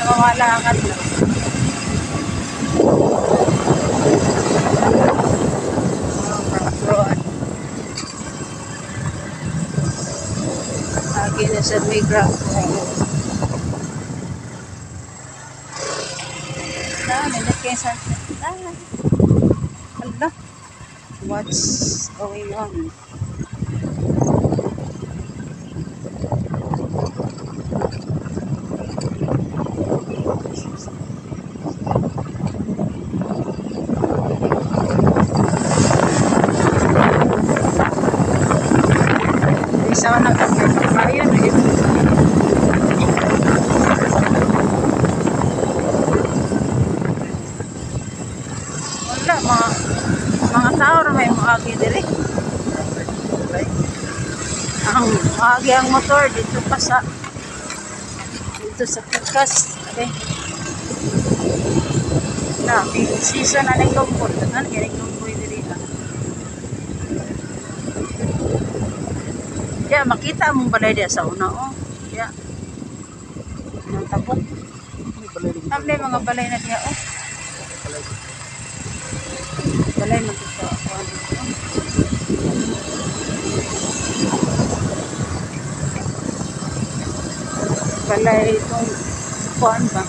Mawala ang adlaw. Road. Agi na sa may grab road. Na, nindot kayo sunset. Ah, hala. What's going on? Isa ka nagkakayan eh. Wala, mga tao na may maagi diri. Ang maagi ang motor dito pa sa dito sa Pikas. Okay. Na, season na ning lumpur. Daghan kay ning lumpoy diri ah. Ya, makita mong balay diya sa una oh. Ya. Nang tabok. Amle mga balay na diya oh. Balay man to sa kuan dito. Balay itong kuan ba?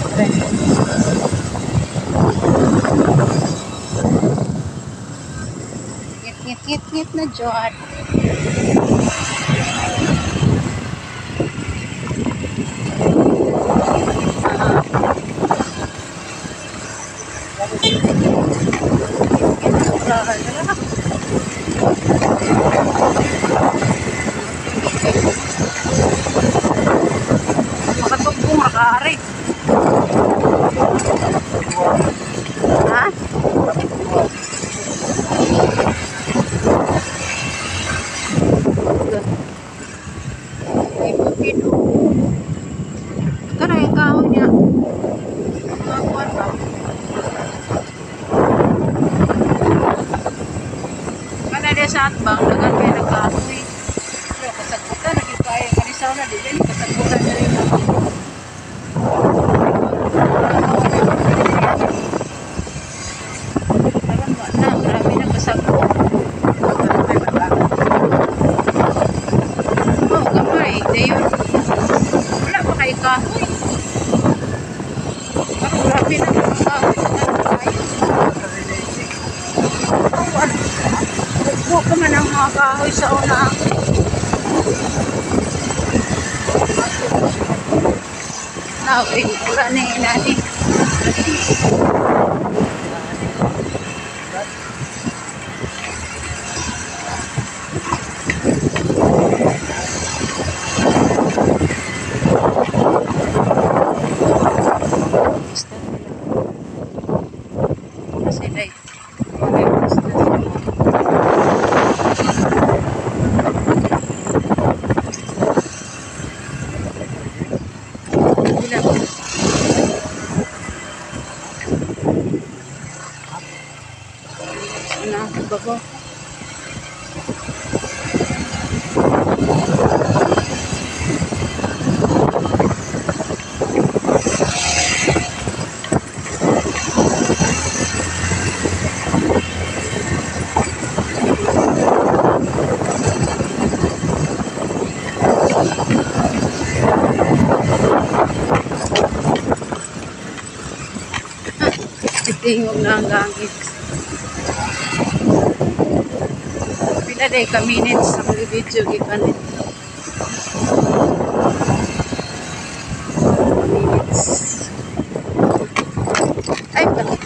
Balay. Ngit ngit ngit ngit na jud. Makatugong ra kaari. Ha? Ay, bukid oh. Kana yung kahoy niya. Mga kuwan ba? Kana diya sa atbang, dagan kayo nagkahoy. Pero kasagputan, naging kaya kanisaw na, di ba? Kasagputan na rin. Karon wa na, grabe na kasagpot. Oh, gamay. Dayon. Wala pa kay kahoy. Parang grabe na mga kahoy. Dagan kayo. Oh, ano? Bugbo pa man ang mga kahoy sa una. Na, okay. Wala na yung inani. Basta nila. Kasi like, okay, basta sila. Ilan? Ano, bago? Tingog na ang gamit. Pila day ka minutes ang video gikan nito. Minutes. Ay, bakit?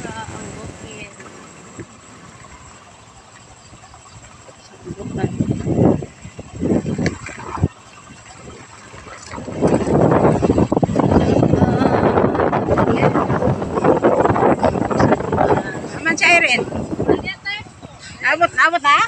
Ang bukid. Sa Aman si Irene? Abot, abot ha?